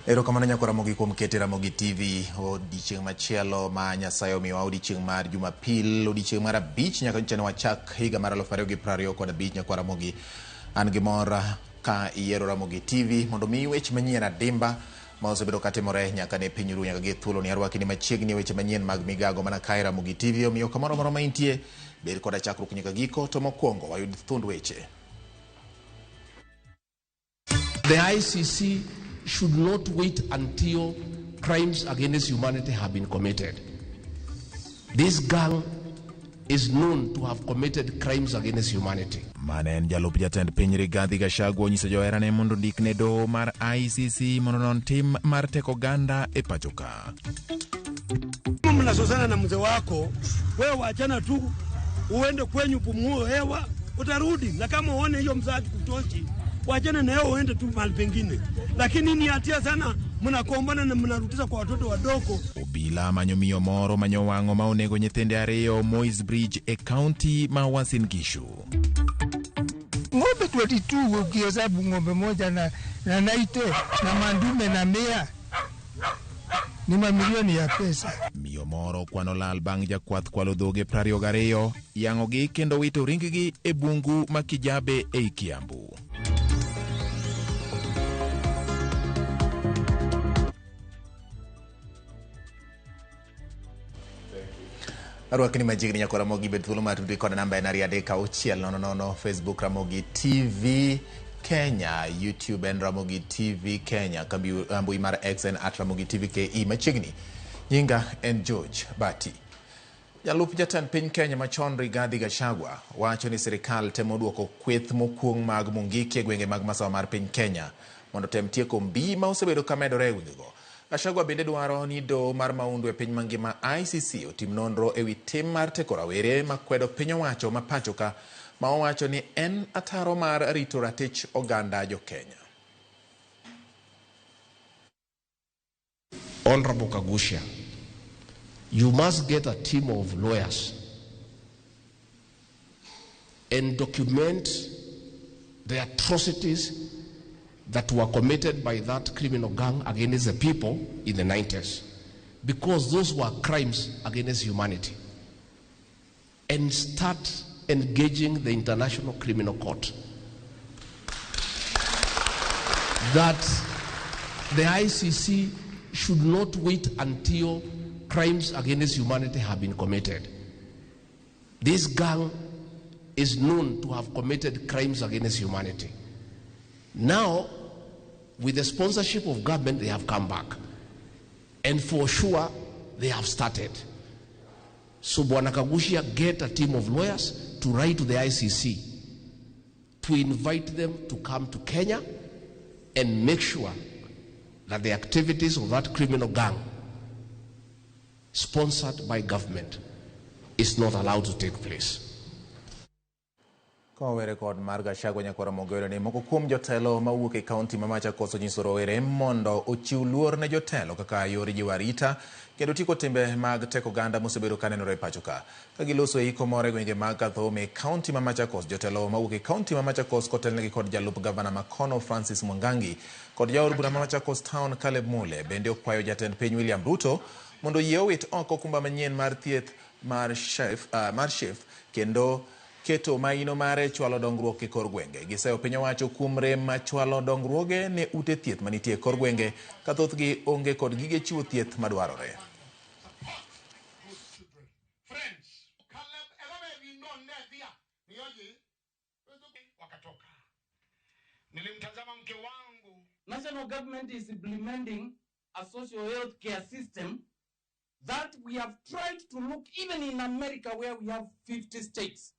Erokamano nyako Ramogi kuom kete Ramogi TV odiechieng' machielo ma Nyasaye omiyowa odiechieng' mar Jumapil, odiechieng' mar abich nyaka nyocha ne wachak higa mar 2025 nyako Ramogi. An gi mor ka iyiero Ramogi TV mondo omiyi weche manyien adimba ma osebedo katimore nyaka ne piny ru nyaka gi thuolo ni arwaki ni machiegni weche manyien mag migago mana kae Ramogi TV omiyo kamoro amora ma intie bed koda chakruok nyaka giko to mokwongo wayud thund weche. The ICC should not wait until crimes against humanity have been committed. This gang is known to have committed crimes against humanity. Mane en jalup jatend piny Rigathi Gachagua onyiso joherane mondo ondik ne doho mar ICC mondo onon tim mar teko oganda e pacho ka. Mnasosana na mzee wako, wewe wachana tu, uende kwenyu pumue hewa, utarudi. Na kama uone hiyo mzee kutoshi, wachana na yeye uende tu mahali pengine. Lakini ni hatia sana, mnakombana na mnarudisha kwa watoto wadogo. Obila manyo miyo moro manyo wang'o ma onego nyithinde ariyo Moi's Bridge e kaunti ma Uasin Gishu. Ng'ombe 22 ukihesabu ng'ombe moja na naite na mandume na mia ni mamilioni ya pesa. Miyo moro kwano lal bang' jakwath kwalo dhoge 22 yang'ogi kendo wito ring-gi e bungu ma Kijabe ei Kiambu. Arwakni machiegni nyako Ramogi bed thuolo mar tudri kod namba en 23600 Facebook Ramogi TV Kenya, YouTube en Ramogi TV Kenya, kambi mbui mar X en at Ramogi TV KE. Machiegni nyinga en George Bati. Jalup jatend piny Kenya machon Rigathi Gachagua wacho ni sirikal temo duoko kweth mokuong' mag Mungiki e gwenge mag masawa mar piny Kenya mondo tem tieko mbii ma osebedo ka medore e gwengego. Gachagua bende dwaro ni doho mar maundu e piny mangima ICC otim nonro ewi tim mar teko rawere makwedo piny owacho ma pacho ka ma owacho ni en ataro mar rito ratich oganda jo Kenya. Honorable Kaguchia, you must get a team of lawyers and document the atrocities that were committed by that criminal gang against the people in the 90s, because those were crimes against humanity, and start engaging the International Criminal Court. That the ICC should not wait until crimes against humanity have been committed. This gang is known to have committed crimes against humanity. Now, with the sponsorship of government, they have come back. And for sure, they have started. So Bwana Kaguchia, get a team of lawyers to write to the ICC to invite them to come to Kenya and make sure that the activities of that criminal gang sponsored by government is not allowed to take place. Kowere kod mar Gachagua nyakwara Ramogi ni moko kuom jotelo mawuok e kaunti ma Machakos onyiso rowere mondo ochiw luor ne jotelo kaka yor jiwo arita kendo tieko timbe mag teko oganda mosebedo kanenore e pacho ka. Ka giloso e iko moro e gwenge mag Kathome e kaunti ma Machakos, jotelo mawuok e kaunti ma Machakos kotelnegi kod jalup gavana makono Francis Mwangangi kod jaod bura ma Machakos Town Caleb Mule bende okwayo jatend piny William Ruto mondo oyie owit oko okumba manyien mar thieth mar SHIF kendo keto maino mare chwalo dongruok e kor gwenge. Giseyo piny owacho kuom rem ma chwalo dongruoge ne ute thieth manitie e kor gwenge ka thothgi onge kod gige chiwo thieth madwarore. National government is implementing a social health care system that we have tried to look even in America where we have 50 states.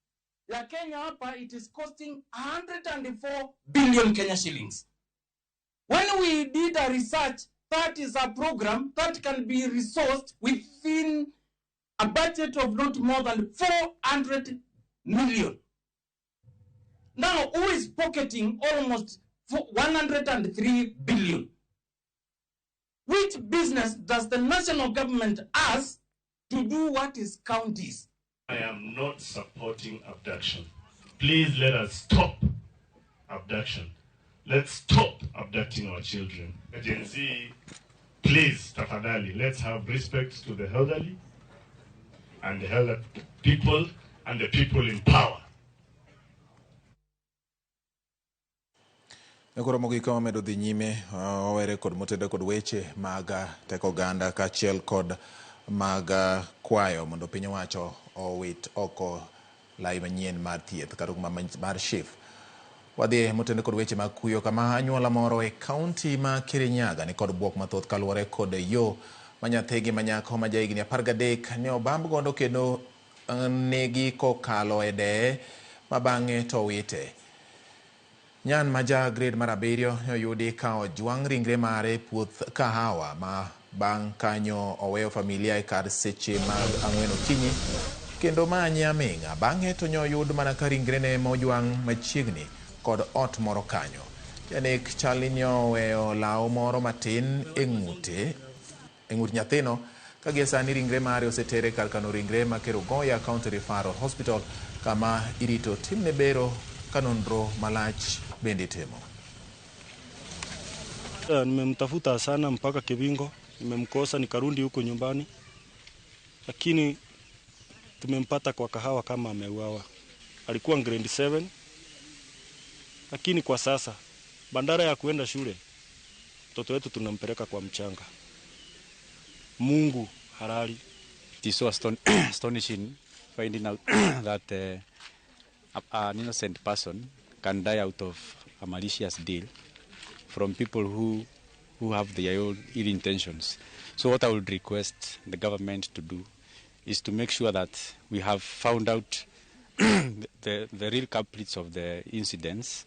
Ya Kenya hapa it is costing 104 billion Kenya shillings. When we did a research, that is a program that can be resourced within a budget of not more than 400 million. Now, who is pocketing almost 103 billion? Which business does the national government ask to do what is counties? I am not supporting abduction. Please let us stop abduction. Let's stop abducting our children. Gen Z, please, tafadhali, let's have respect to the elderly and the elder people and the people in power. Koro mogik ka wamedo dhi nyime wawere kod motende kod weche mag teko oganda kaachiel kod mag kwayo mondo piny owacho owit oko lai manyien mar thieth kata mar SHIF. Wadhi motende kod weche mag kuyo kama anyuola moro e kaunti ma Kirinyaga ni kod buok mathoth kaluwore kod yo ma nyathigi ma nyako ma jahigni 13 ne obamb godo kendo negi kokalo e deye ma bang'e to owite. Nyan ma ja grade mar 7 ne oyudi ka ojwang' ringre mare e puoth kahawa ma bang' kanyo oweyo familia e kar seche mag 4 okinyi kendo manye aming'a. Bang'e to ne oyud mana ka ringrene mojwang' machiegni kod ot moro kanyo. Janek chal ni oweyo law moro matin e ng'ut nyathino ka gie sani ringre mare osetere kar kano ringre ma Kerugoya County Referral Hospital kama irito timne bero ka nonro malach bende itimo. Nimemtafuta sana mpaka Kibingo, nimemkosa nikarudi huko nyumbani, lakini tumempata kwa kahawa kama ameuawa. Alikuwa grade 7, lakini kwa sasa bandara ya kuenda shule mtoto wetu tunampeleka kwa mchanga. Mungu halali. It is so astonishing finding out that an innocent person can die out of a malicious deal from people who have their own ill intentions. So what I would request the government to do is to make sure that we have found out the real culprits of the incidents.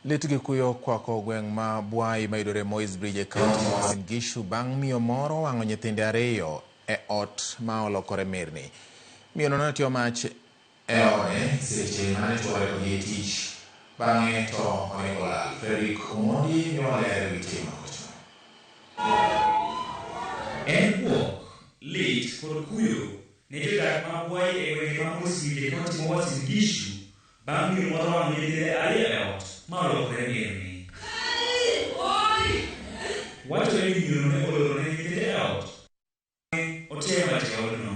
Lit gi kuyo kwako gweng' ma Bwai mayudore Moi's Bridge e kaunti ma Uasin Gishu bang' miyo moro wang'o nyithinde 2 e ot ma olokore mirni. Miyono notiyo mach e ode seche mane chwore odhi e tich, bang'e to oringo lal. Fredrick Omondi miyowa ler ewi tim makochno. En buok, lit kod kuyo ne jodak ma Bwai e gwenge ma Moi's Bridge e kaunti ma Uasin Gishu bang' miyo moro wang'o nyithinde 2 e ot ma olokore mirni. Wachore ni miyono ne oloro ne nyithinde e ot bang'e otiayo mach e odno.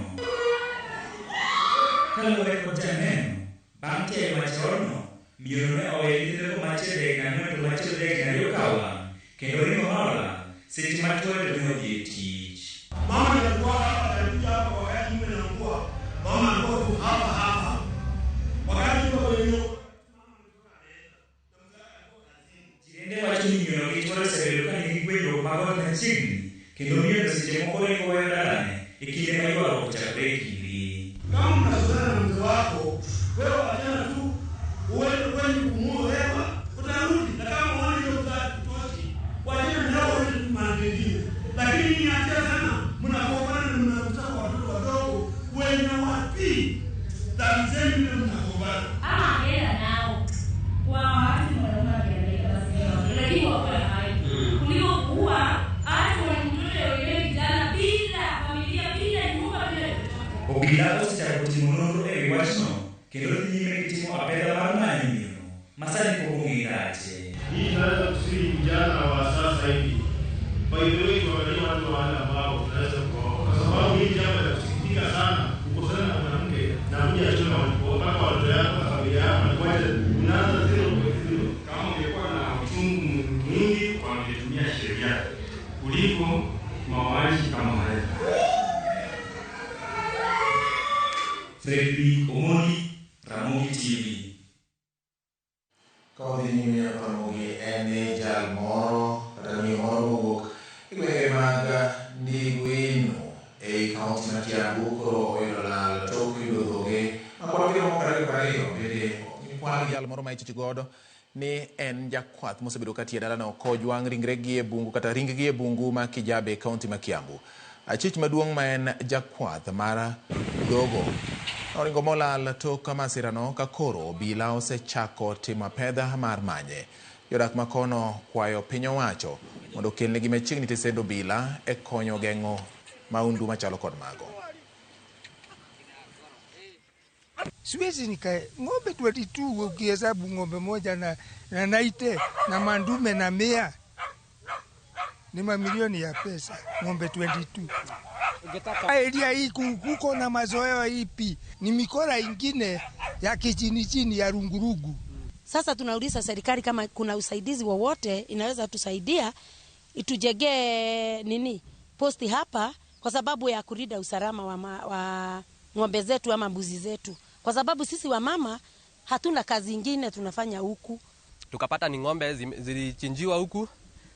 Kaluwore kod janeno, bang' tiayo mach e odno, miyono ne oweyo nyithindego machiel ja higni 4 to machielo ja higni 2 ka wang' kendo ringo ma olal seche ma chwore to ne odhi e tich. Mama alikuwa hapa, alikuja hapa wakati mume anaugua. Mama alikuwa tu hapa hapa. Wakati yuko kwenye Jirende wacho ni miyono gi chwore osebedo ka nigi gwenyruok mag ot machiegni kendo miyono seche moko ringo weyo dalane e kinde ma ywaruok ochakore e kindgi. Kama mnazozana na mzee wako, wewe wachana tu, uende kwenye kupumua hewa, utarudi. Na kama uone hiyo mzazi kutoshi, wachana nao uende tu mahali pengine. Lakini ni hatia sana, mnagombana na mnaruhusa kwa watoto wadogo wenye wapi dhambi zenu ndio mnagombana. Ama angeenda nao kwa wakati mwanaume akiangaika basi ni lakini wakuwe hai kuliko kuua hata mtoto yule kijana bila familia bila nyumba bila chochote. Obila osechako timo nonro ewi wachno kendo dhi nyime gi timo apedha mar manyo miyono ma sani pok ong'e rache. Hii tunaweza kusihi vijana wa sasa hivi, by the way, tuangalie watu wale ambao tunaweza kuwaoa, kwa sababu hii jambo la kusikitika sana, kukosana na mwanamke na kuja achana mpaka watoto yako na familia yako na kuacha unaanza 0.0. Kama ungekuwa na uchungu mwingi wangetumia sheria kuliko mauaji kama haya. Fredrick Omondi, Ramogi TV. Ka wadhi nyime Ramogi en ni jal moro kata miyo moro mowuok e gwenge mag Ndigwinu ei kaunti ma Kiambu koro oyudo lal tok yudo dhoge ma kwan giromo 22 bende nyikwal gi jal moro ma ichich godo ni en jakwath mosebedo katiyo e dalano kojwang' ringregi e bungu kata ring-gi e bungu ma Kijabe e kaunti ma Kiambu. Achich maduong' ma en jakwath mar dogo noringo molal tok masirano ka koro obila osechako timo apedha mar manye. Jodak makono kwayo piny owacho mondo okelnegi machiegni tesend obila e konyo geng'o maundu machalo kod mago. Siwezi nikae ng'ombe 22 ukihesabu ng'ombe moja na naite na mandume na 100 ni mamilioni ya pesa, ng'ombe 22. Area hii kuko na mazoea ipi? Ni mikora ingine ya kichini chini ya rungurugu. Sasa tunauliza serikali kama kuna usaidizi wowote inaweza tusaidia itujengee nini posti hapa kwa sababu ya kulinda usalama wa ng'ombe zetu ama mbuzi zetu, kwa sababu sisi wamama hatuna kazi ingine tunafanya huku. Tukapata ni ng'ombe zilichinjiwa huku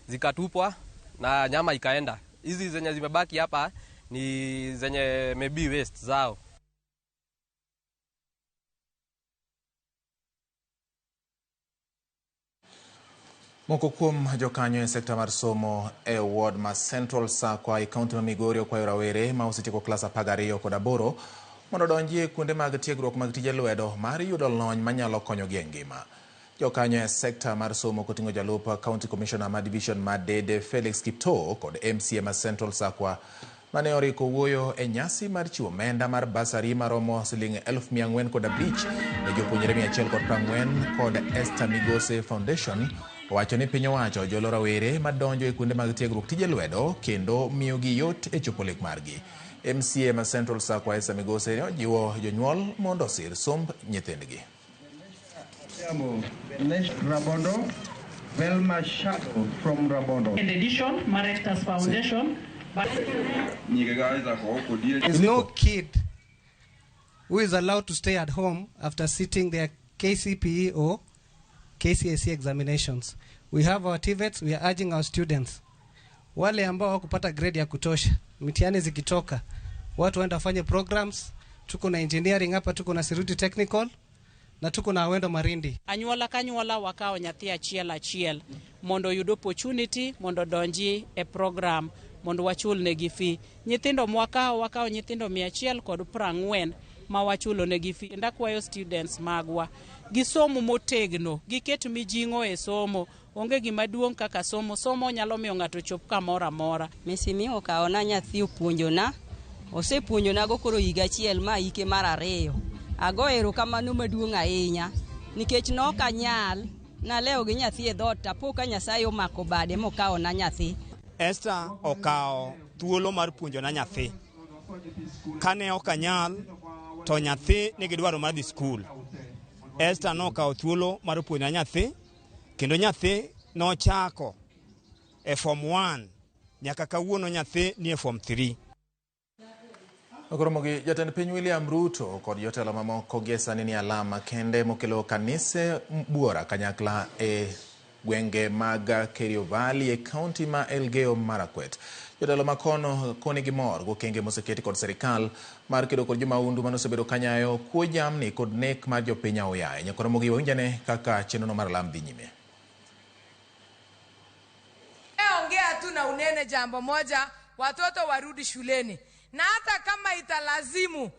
zikatupwa na nyama ikaenda. Hizi zenye zimebaki hapa ni zenye maybe waste zao. Moko kuom jokanyo e sekta mar somo e ward ma Central Sakwa e kaunti ma Migori okwayo rawere ma osetieko klas 12 kod 8 mondo odonji e kuonde mag tiegruok mag tije lwedo mar yudo lony manyalo konyogi e ngima. Jokanyo e sekta mar somo koting'o jalup County Commissioner ma Division ma Dede Felix Kiptoo kod MCA ma Central Sakwa mane oriko wuoyo e nyasi mar chiwo omenda mar basari maromo siling 405,000 ne jopuonjre 140 kod Esther Migose Foundation owacho ni piny owacho jolo rawere madonjo e kuonde mag tiegruok tije lwedo kendo miyogi yot e chopo lek margi. MCA ma Central Sakwa Esther Migose ne ojiwo jonyuol mondo osir somb nyithindgi. Rabondo, Velma Shadow from Rabondo. In addition, Marectas Foundation. There's no kid who is allowed to stay at home after sitting their KCPE or KCSE examinations. We have our TVETs, we are urging our students. Wale ambao hawakupata grade ya kutosha, mitihani zikitoka, watu waenda wafanye programs. Tuko na engineering hapa, tuko na Siruti Technical na tuko na Awendo Marindi. Anyuola ka anyuola wakawo nyathi achiel achiel mondo oyud opportunity mondo donji e program mondo wachul negi fee. Nyithindo mwakawo wakawo nyithindo 140 ma wachulo negi fee. Kendo akwayo students magwa gisomo motegno, giket mijing'o e somo. Onge gima duong' kaka somo. Somo nyalo miyo ng'ato chop kamoro amora. Mesimi okawona nyathi opuonjona, osepuonjonago koro higa achiel ma hike mar 2. Ago erokamano maduong' ahinya nikech nok anyal nalewo gi nyathi e dhoot tapo ka Nyasaye omako bade mokawona nyathi. Esther okawo thuolo mar puonjona nyathi. Kane ok anyal to nyathi nigi dwaro mar dhi skul. Esther nokawo thuolo mar puonjona nyathi kendo nyathi nochako e form 1 nyaka kawuono nyathi ni e form 3. Okoromogi jatend piny William Ruto kod jotelo mamoko gie sani ni alama kende mokelo kanise buora kanyakla e gwenge mag Kerio Valley e kaunti ma Elgeyo Marakwet. Jotelo makono koni gi mor gokenge moseketi kod serikal mar kedo kod jomaundu manosebedo kanyayo kuo jamni kod nek mar jopiny aoyaye. Nyakoromogi wawinjane kaka chenro mar alam dhi nyime. Ongea tu na unene jambo moja, watoto warudi shuleni. Na hata kama italazimu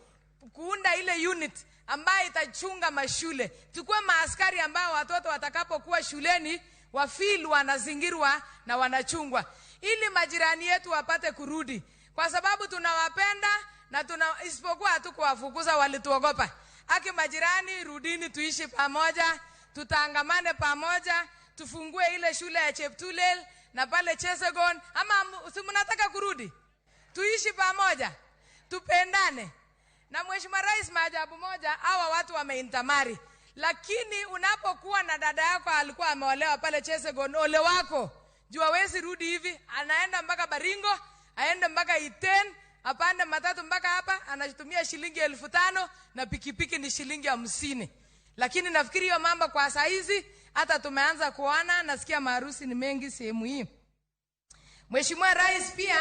kuunda ile unit ambayo itachunga mashule, tukue maaskari ambao watoto watakapokuwa shuleni wafeel wanazingirwa na wanachungwa, ili majirani yetu wapate kurudi, kwa sababu tunawapenda na isipokuwa hatukuwafukuza, walituogopa. Aki majirani, rudini tuishi pamoja, tutangamane pamoja, tufungue ile shule ya Cheptulel na pale Chesegon. Ama si mnataka kurudi? Tuishi pamoja, tupendane. Na Mheshimiwa Rais, maajabu moja, hawa watu wameintamari. Lakini unapokuwa na dada yako alikuwa ameolewa pale Chesegon, ole wako. Juu hawezi rudi hivi, anaenda mpaka Baringo, aende mpaka Iten, apande matatu mpaka hapa, anatumia shilingi 5,000 na pikipiki ni shilingi 50. Lakini nafikiri hiyo mambo kwa saa hizi hata tumeanza kuona, nasikia maharusi ni mengi sehemu hii. Mheshimiwa Rais pia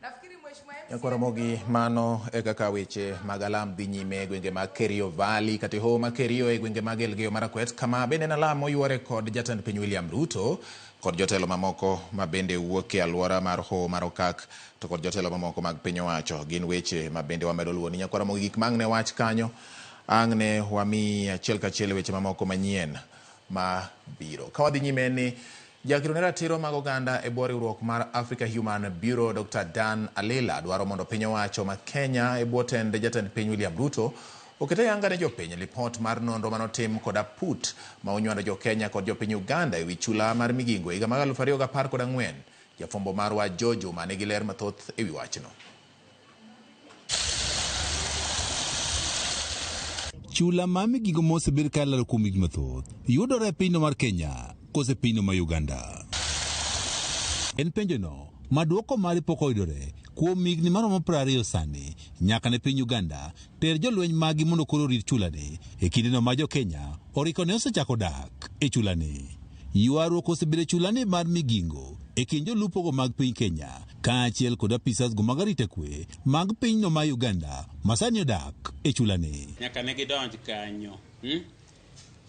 nafikiri Mheshimiwa Nyakoromogi mano e kaka weche mag alam dhi nyime e gwenge mag Kerio Valley kata hoho ma Kerio e gwenge mag Elgeyo Marakwet, kama bende en alam moywore kod jatend piny William Ruto kod jotelo mamoko ma bende wuok e alwora mar hoho mar Okak to kod jotelo mamoko mag piny owacho. Gin weche ma bende wamedo luwo ni Nyakoromogi gik ma ang' ne wach kanyo ang' ne wamiyi achiel kachiel weche mamoko manyien ma biro. Ka wadhi nyime ni Jakedo ne ratiro mag oganda e bwo riwruok mar Africa Human Bureau Dr. Dan Alila dwaro mondo piny owacho ma Kenya e bwo tend jatend piny William Ruto Okete ayanga ne jopiny lipot mar nonro manotim kod aput ma onywando jo Kenya kod jopiny Uganda ewi chula mar Migingo higa mar 2014. Jafwambo marwa Joe Juma nigi ler mathoth ewi wachno. Chula ma Migingo mosebed ka ilaro kuom higni mathoth yudore e pinyno mar Kenya kose pinyno ma Uganda? En penjono ma dwoko mare pok oyudore kuom higni maromo 20 sani nyaka ne piny Uganda ter jolweny maggi mondo koro orit chulani e kindeno ma jo-Kenya oriko ne osechako dak e chulani. Ywaruok osebedo e chulani mar Migingo e kind jolupogo mag piny Kenya kaachiel kod apisas go mag arita kwe mag pinyno ma Uganda ma sani odak e chulani. Nyaka ne gidonj kanyo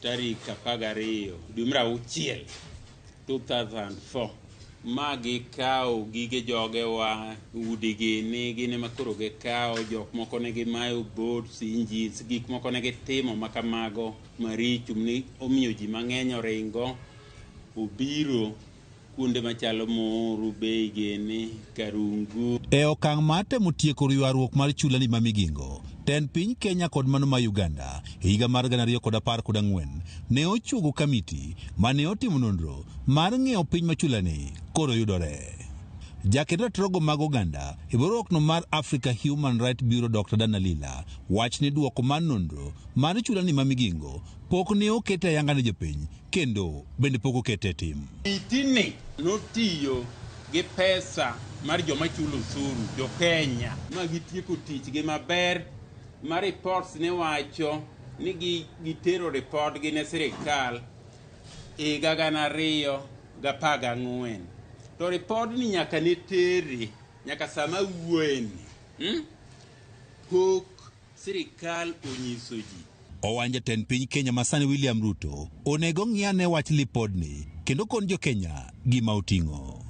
tarik 12 dwe mar auchiel 2004 ma gikawo gige jogewa, udigi ni gin ema koro gikawo, jok moko ne gimayo boats, engines, gik moko ne gitimo ma kamago maricho ni omiyo ji mang'eny oringo obiro kuonde machalo Muhuru, Bei gini, Karungu. E okang' mar temo tieko ywaruok mar chulani ma Migingo, tend piny Kenya kod mano ma Uganda e higa mar 2014 ne ochuogo kamiti ma ne otimo nonro mar ng'eyo piny ma chulani koro yudore. Jaket ratirogo mag oganda e riwruokno mar Africa Human Rights Bureau Dr. Dan Alila wach ni duoko mar nonro mar chulani ma Migingo pok ne okete ayanga ne jopiny kendo bende pok okete e tim. Mitini notiyo gi pesa mar joma chulo osuru, jo Kenya, ma gitieko tichgi maber ma reports ne wacho ni gitero ripodgi ne sirikal higa 2014. To ripodni nyaka ne tere, nyaka sama wuoyeni, pok sirikal onyiso ji. Owanjo jatend piny Kenya masani William Ruto onego ong'i ane wach lipodni kendo kon jo Kenya gima oting'o.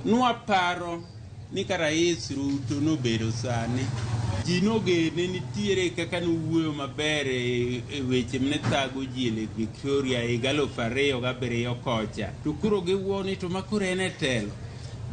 Nwaparo ni ka Rais Ruto nobedo sani, ji nogene nitiere kaka nowuoyo maber e weche mane thago ji e Lake Victoria higa 2007 kocha. To koro giwuo ni to ma koro en e telo.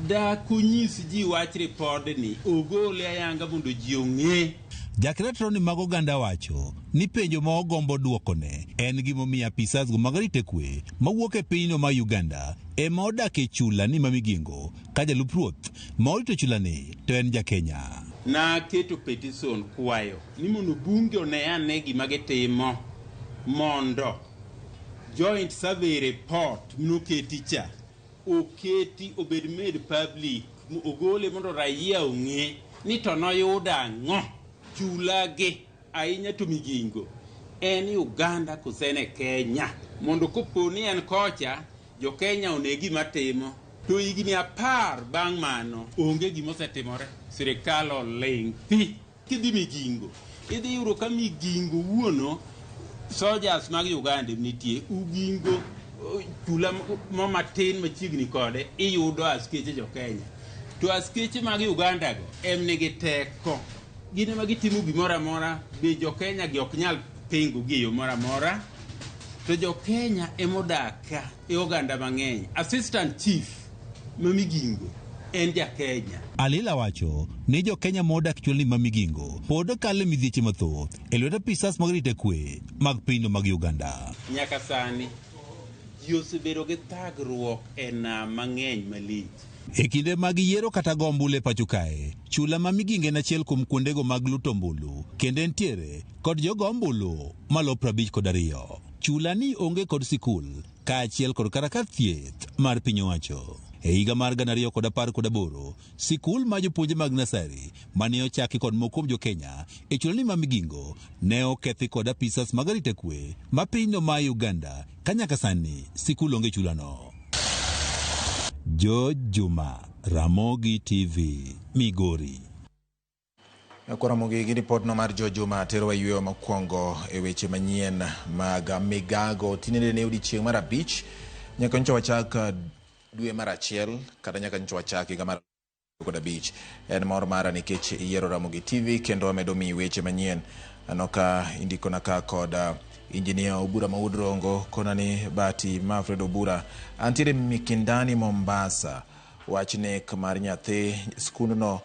Dak onyis ji wach ripodni, ogole ayanga mondo ji ong'e. Jakeratro ni mag oganda wacho ni penjo ma ogombo duokone en gimomiyo apisas go mag arita kwe mawuok e pinyno ma Uganda ema odak e chula ni ma Migingo ka jalup ruoth ma orito chulani to en ja Kenya. Naketo petition kwayo ni mondo bunge one ane gima gitimo mondo joint survey report noketi cha oketi obed made public, ogole mondo raia ong'e ni to noyudo ang'o chulagi ahinya to Migingo en Uganda kose en e Kenya, mondo kopo ni en kocha jo Kenya one gima timo. To higni 10 bang' mano onge gima osetimore, sirikal oling' thi. Kidhi Migingo idhi yudo ka Migingo wuono soldiers mag Uganda nitie, Ugingo chula mo matin machiegni kode iyudo askeche jo Kenya, to askeche mag Uganda go em nigi teko, gin ema gitimo gimoro amora, be jo Kenya gi ok nyal pingo gi e yo moro amora. To jo Kenya emodak ka e oganda mang'eny. Assistant chief ma Migingo en ja Kenya. Alila wacho ni jo Kenya modak chulani ma Migingo pod kalo e midhieche mathoth e lwet apisas mag rito kwe mag pinyno mag Uganda. Nyaka sani ji osebedo gi thagruok e nam mang'eny malich. E kinde mag yiero kata go ombulu e pacho kae, chula ma Migingo en achiel kuom kuondego mag luto ombulu kendo entiere kod jogo ombulu malo 52. Chula ni onge kod sikul kaachiel kod kata kar thieth mar piny owacho. E higa mar 2018, sikul ma jopuonje mag nasari mane ochaki kod moko kuom jo Kenya e chulani ma Migingo ne okethi kod apisas mag arita kwe ma pinyno ma Uganda ka nyaka sani sikul onge chulano. George Juma, Ramogi TV, Migori. Koro gi ripot no mar George Juma tero wa yweyo mokwongo e weche manyien mag migago. Tinende ne odiechieng' mar 5 nyaka nyocha wachak dwe mar 1 kata nyaka nyocha wachak higa mar 15. En mor mara nikech iyiero Ramogi TV kendo wamedo miyi weche manyien. Aneno ka indikona ka kod injinia Obura Maud Rongo kona ni Bati Mafred Obura antiere Mikindani Mombasa. Wach nek mar nyathi skundno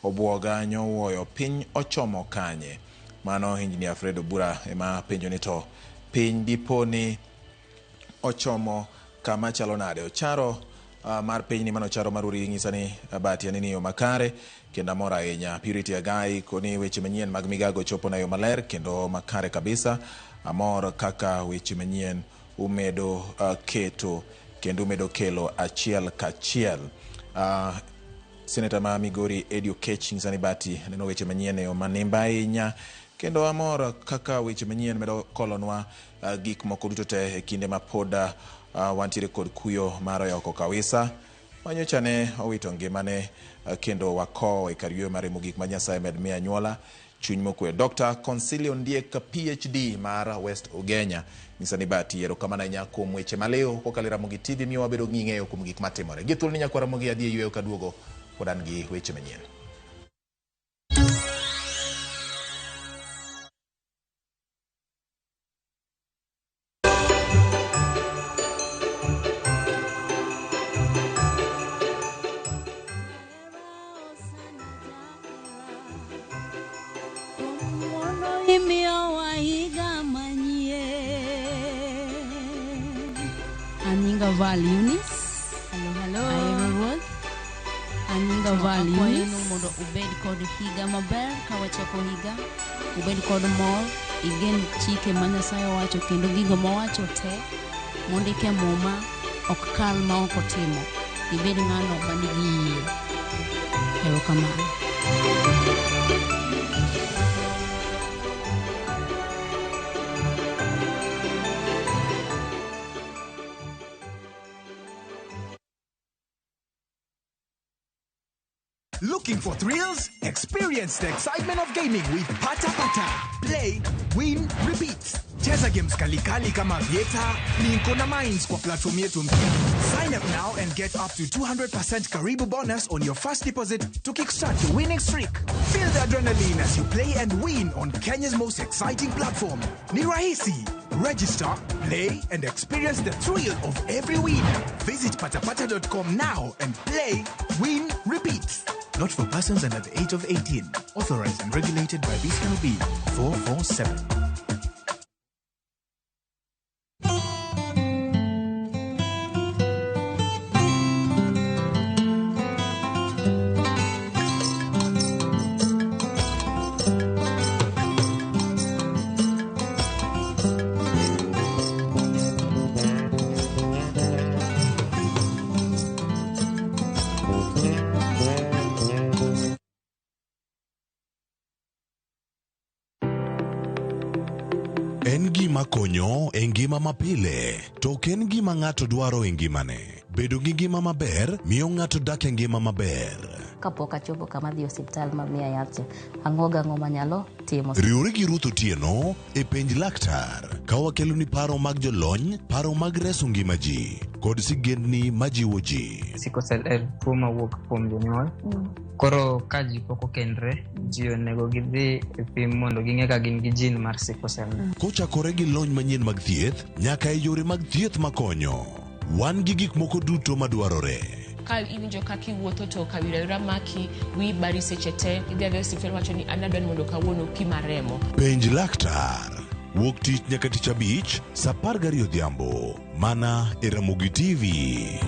obwoga nyowuoyo piny ochomo kanye. Mano Engineer Fred Obura ema penjo ni to piny dipo ni ochomo kama chalo nade. Ocharo mar pinyni mano ocharo mar uri ng'isa ni Bahati aneni e yo makare kendo amor ahinya. Purity Agai koni weche manyien mag migago chopo na yo maler kendo makare kabisa. Amor kaka weche manyien umedo keto kendo umedo kelo achiel kachiel. Seneta ma Migori Eddie Oketch ng'isa ni Bahati aneno weche manyien e yo manimba ahinya kendo amor kaka weche manyien medo kolonwa gik moko duto te e kinde ma pod wantiere kod kuyo mar oyoko kawisa manyocha ne owito ngimane kendo wakowo e kar yweyo mare mogik ma Nyasaye med miyo anyuola chuny mokwe. Dr. Consilio Ondiek PhD mar West Ugenya ng'isa ni Bahati erokamano ahinya kuom weche maliw kokalo e Ramogi TV miyo wabedo gi ng'eyo kuom gik matimore. Gi thuolo ni nyakwa Ramogi adhi e yweyo kaduogo pod an gi weche manyien. Imiyowa higa manyien. Anyinga Val Eunice. Hello, hello. Ahero Ruoth. Anyinga Val Akwayo Eunice. nu mondo ubed kod higa maber ka wachako higa. Ubed kod mor, igen chike ma Nyasaye owacho kendo gigo mowacho te mondik e muma ok kal ma ok otimo. Ibed ng'ano manigi yie. Erokamano. Looking for thrills? Experience the excitement of gaming with Pata Pata. Play, win, repeat. Cheza games kalikali kama Vieta, Linko na Mines kwa platform yetu mpya. Sign up now and get up to 200% Karibu bonus on your first deposit to kickstart your winning streak. Feel the adrenaline as you play and win on Kenya's most exciting platform. Ni rahisi. Register, play, and experience the thrill of every win. Visit patapata.com now and play, win, repeat. Not for persons under the age of 18. Authorized and regulated by BCLB 447. En gima konyo e ngima mapile, to ok en gima ng'ato dwaro e ngimane. Bedo gi ngima maber miyo ng'ato dak e ngima maber. Kapok achopo kama adhi e osiptal ma miya yath cha, ang'o gang'o manyalo timo. Riwri gi Ruth Otieno e penj laktar ka wakeloni paro mag jolony, paro mag reso ngima ji kod sigendni majiwo ji. Sickle cell en tuo mawuok kuom jonyuol. Koro ka ji pok okendre, ji onego gidhi e pim mondo ging'e ka gin gi gene mar sickle cell. Kochakore gi lony manyien mag thieth nyaka e yore mag thieth makonyo. Wan gi gik moko duto madwarore. Ka iwinjo kaka iwuotho to kawira wira maki, wiyi bari seche te, idhi adhiya e osiptal wacho ni an adwa ni mondo kawuono pima remo. Penj laktar. Wuok tich nyaka tich abich, saa 12 odhiambo. Mana e Ramogi TV.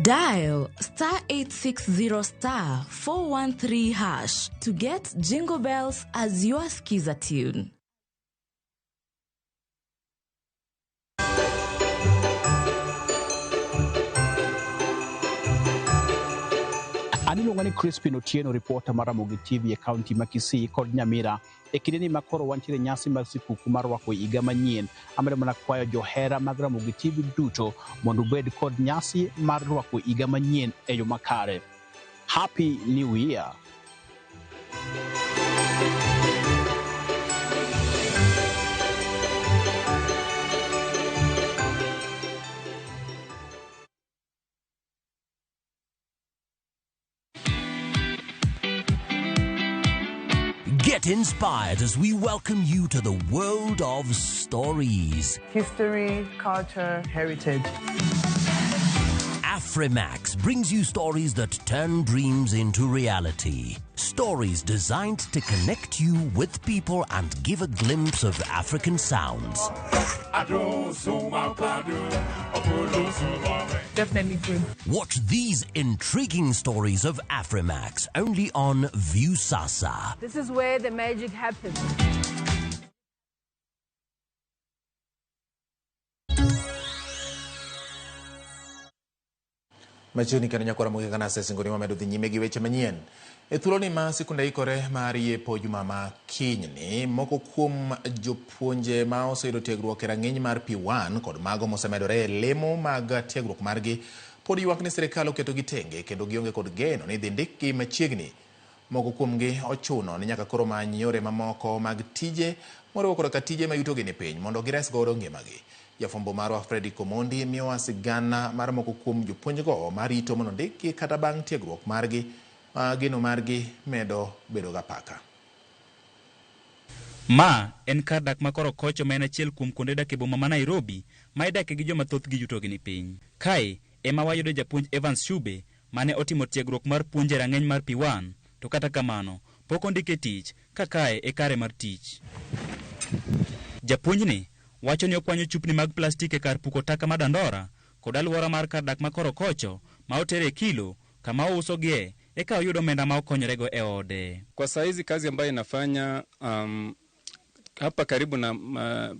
Dial star 860 star 413 hash to get Jingle Bells as your skiza tune. An iluonga ni Crispin Otieno, reporter mar Ramogi TV e kaunti ma Kisii kod Nyamira. E kindeni ma koro wantiere nyasi mar sikuku mar rwako higa manyien, amedo mana kwayo johera mag Ramogi TV duto mondo ubed kod nyasi mar rwako higa manyien e yo makare. Happy New Year! Get inspired as we welcome you to the world of stories. History, culture, heritage. Afrimax brings you stories that turn dreams into reality. Stories designed to connect you with people and give a glimpse of African sounds. Definitely good. Watch these intriguing stories of Afrimax only on Viusasa. This is where the magic happens. Machiegni kendo nyakwara mogi kana sesingoni wamedo dhi nyime gi weche manyien. E thuoloni ma sikunde ikore mar yepo juma ma kinyni, moko kuom jopuonje ma oseyudo tiegruok e rang'iny mar P1 kod mago mosemedore e lemo mag tiegruok margi pod ywak ni sirikal oketogi tenge kendo gionge kod geno ni idhi ndikgi machiegni. Moko kuomgi ochuno ni nyaka koro many yore mamoko mag tije moriwo koda ka tije ma yutogi ni piny mondo gires godo ngimagi. Jafwambo marwa Fredrick Omondi miyowa sigana mar moko kuom jopuonjgo marito mondo ndikgi kata bang' tiegruok margi ma geno margi medo bedo gapaka. Ma en kar dak ma Korokocho ma en achiel kuom kuonde dak e boma ma Nairobi ma idake gi joma thothgi yutogi ni piny. Kae ema wayudo japuonj Evans Shube mane otimo tiegruok mar puonj e rang'iny mar P1 to kata kamano pok ondike tich ka kae e kare mar tich. Japuonjni wacho ni okwanyo chupni mag plastik e kar puko taka ma Dandora kod alwora mar kar dak ma Korokocho ma otere e kilo kama ousogie eka oyud omenda ma okonyorego e ode. Kwa saizi kazi ambayo inafanya hapa karibu na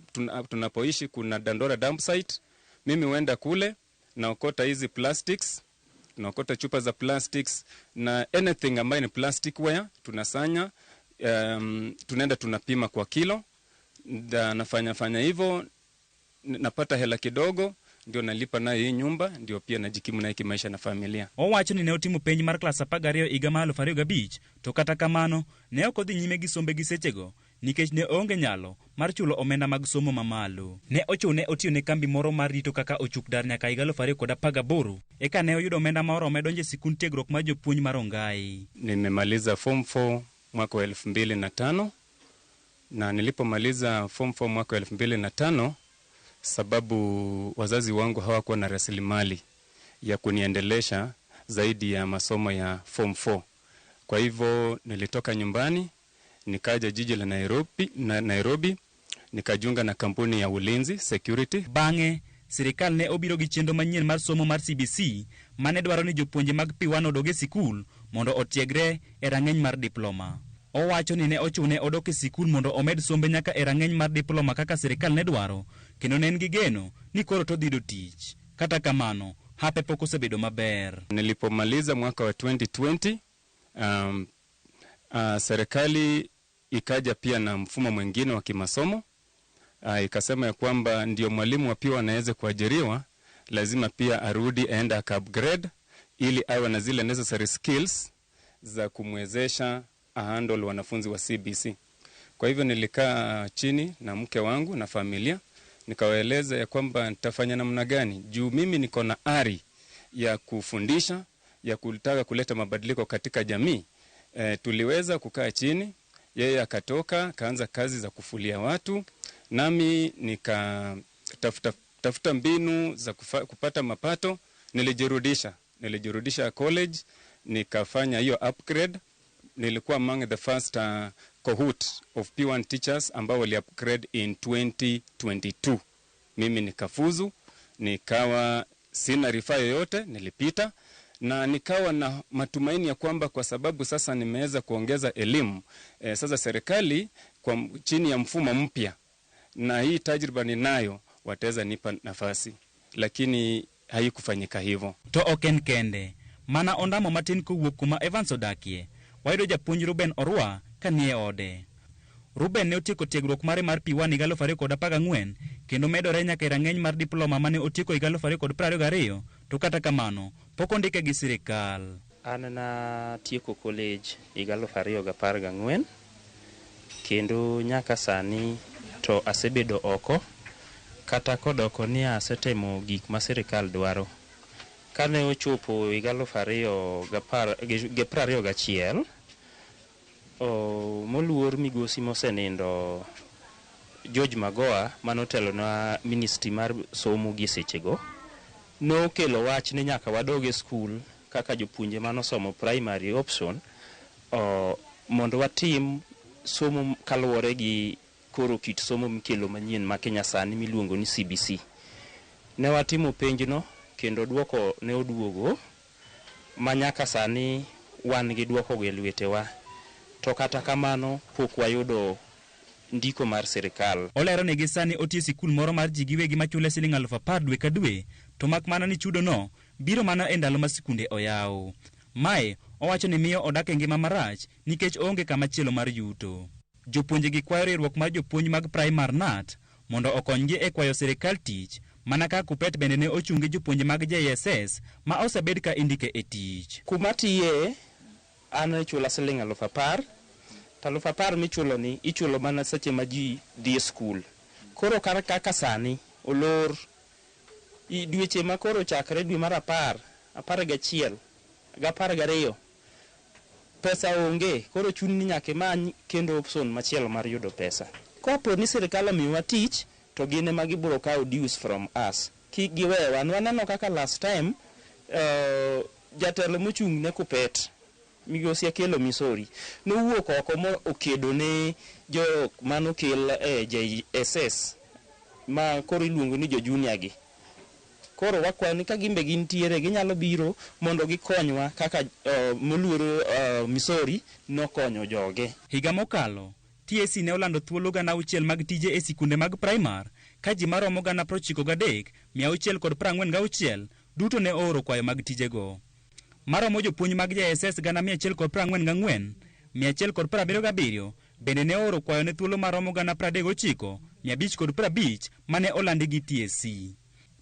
tunapoishi kuna Dandora dump site. Mimi huenda kule naokota hizi plastics, naokota chupa za plastics na anything ambayo ni plastic ware tunasanya, tunaenda tunapima kwa kilo. Da, nafanya hivyo napata hela kidogo ndio nalipa nayo hii nyumba, ndio pia najikimu nayo kimaisha na familia. Owacho ni ne otimo penj mar klas 12 higa mar 2005 to kata kamano ne ok odhi nyime gi sombe gi sechego nikech ne oonge nyalo mar chulo omenda mag somo mamalo. Ne ochune otiyo ne kambi moro mar rito kaka ochuk dar nyaka higa 2018 eka ne oyudo omenda ma orome donjo e sikund tiegruok mar jopuonj mar Rongai. Nimemaliza form 4 mwaka wa 2005 na nilipomaliza form 4 mwaka wa 2005, sababu wazazi wangu hawakuwa na rasilimali ya kuniendelesha zaidi ya masomo ya form 4. Kwa hivyo nilitoka nyumbani nikaja jiji la Nairobi nikajiunga na kampuni ya ulinzi security. Bang'e sirikal ne obiro gi chenro manyien mar somo mar CBC mane dwaro ni jopuonje mag P1 odog e sikul mondo otiegre e rang'iny mar diploma. Owacho ni ne ochune odok e sikul mondo omed sombe nyaka e rang'iny mar diploma kaka sirikal ne dwaro, kendo ne en gi geno ni koro to dhi yudo tich. Kata kamano, hape pok osebedo maber. Nilipomaliza mwaka wa 2020, serikali ikaja pia na mfumo mwingine wa kimasomo. Ikasema ya kwamba ndio mwalimu wa P1 anaweza kuajiriwa, lazima pia arudi aende aka-upgrade ili awe na zile necessary skills za kumwezesha handle wanafunzi wa CBC. Kwa hivyo nilikaa chini na mke wangu na familia, nikawaeleza ya kwamba nitafanya namna gani juu mimi niko na ari ya kufundisha, ya kutaka kuleta mabadiliko katika jamii. Tuliweza kukaa chini, yeye akatoka kaanza kazi za kufulia watu, nami nikatafuta mbinu za kupata mapato. Nilijirudisha college, nikafanya hiyo upgrade. Nilikuwa among the first cohort of P1 teachers ambao wali upgrade in 2022. Mimi nikafuzu, nikawa sina rifaa yoyote, nilipita na nikawa na matumaini ya kwamba kwa sababu sasa nimeweza kuongeza elimu, sasa serikali kwa chini ya mfumo mpya na hii tajriba ninayo wataweza nipa nafasi, lakini haikufanyika hivyo. To ok en kende, mana ondamo matin kowuok kuma Evans odakie, wayudo japuonj Ruben Orwa kanie ode. Ruben ne otieko tiegruok mare mar P1 higa 2014 kendo medore nyaka e rang'iny mar diploma mane otieko higa 2022, to kata kamano pok ondike gi sirikal. An natieko college higa 2014 kendo nyaka sani to asebedo oko, kata kodoko ni asetemo gik ma sirikal dwaro. Kane ochopo higa 2021, Moluor migosi mosenindo George Magoha manotelonwa ministry mar somo gi sechego nokelo wach ni nyaka wadog e skul kaka jopuonje manosomo primary option mondo watim somo kaluwore gi koro kit somo mikelo manyien ma Kenya sani miluongo ni CBC. Ne watimo penjno kendo duoko ne oduogo ma nyaka sani wan gi duoko e lwetewa. To kata kamano pok wayudo ndiko mar sirikal. Olero ni gi sani otiyo sikul moro mar ji giwegi machule siling 10,000 dwe ka dwe, to mak mana ni chudono biro mana e ndalo ma sikunde oyaw. Mae owacho ni miyo odak e ngima marach nikech oonge kama chielo mar yuto. Jopuonje gi kwayo riwruok mar jopuonj mag Primar KNUT mondo okonygi e kwayo sirikal tich, mana kaka Kuppet bende ne ochung' gi jopuonje mag JSS ma osebed ka indike e tich. Kuma tiye an ichula siling 10,000, to 10,000 michulo ni ichulo mana seche ma ji dhi e skul. Koro kar kaka sani olor dweche ma koro chakre dwe mar 10, 11, gi 12, pesa onge, koro chuni ni nyaka imany kendo option machielo mar yudo pesa. Kapo ni sirikal omiyowa tich, to gin ema gibiro kawo dues from us. Kik giwewa. Nwaneno kaka last time jatelo mochung' ne Kuppet, migosi Akelo Misori, nowuok oko mo okedo ne jok manokel e JSS ma koro iluongo ni jo junior gi. Koro wakwayo ni ka gimbe gintiere ginyalo biro mondo gikonywa kaka moluor Misori nokonyo joge. Higa mokalo, TSC ne olando thuolo 6,000 mag tije e sikunde mag primar ka ji maromo 93,646 duto ne ooro kwayo mag tijego. Maromo jopuonj mag JSS 144, 177 bende ne ooro kwayo ne thuolo maromo 39,550 mane olandi gi TSC.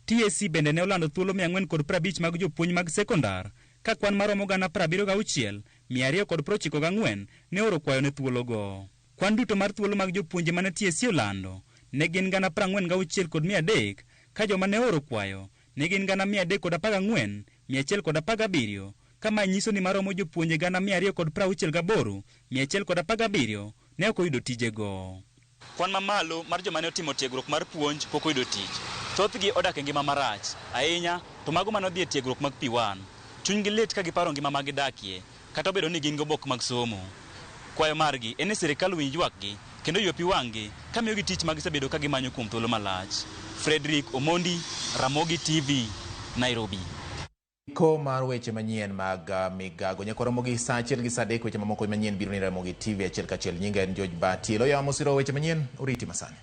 TSC bende ne olando thuolo 450 mag jopuonj mag sekondar ka kwan maromo 76,294 ne ooro kwayo ne thuologo. Kwan duto mar thuolo mag jopuonje mane TSC olando ne gin 46,300 ka joma ne ooro kwayo ne gin 314,117 ka ma nyiso ni maromo jopuonje 268,117 ne ok oyudo tijego. Kwan mamalo mar joma ne otimo tiegruok mar puonj pok oyudo tich. Thothgi odak e ngima marach, ahinya to mago mane odhi e tiegruok mag P1. Chunygi lit ka giparo ngima ma gidakie, kata obedo ni gin gi obok mag somo. Kwayo margi en ni sirikal owinj ywakgi kendo ywe pi wang'gi ka miyogi tich ma gisebedo ka gimanyo kuom thuolo malach. Frederick Omondi, Ramogi TV, Nairobi. Ko mar weche manyien mag migago nyaka Ramogi saa 1 gi saa 3 weche mamoko manyien biro ni Ramogi TV achiel kachiel. Nyinga en George Bati. Loyo mosiro weche manyien oriti masani.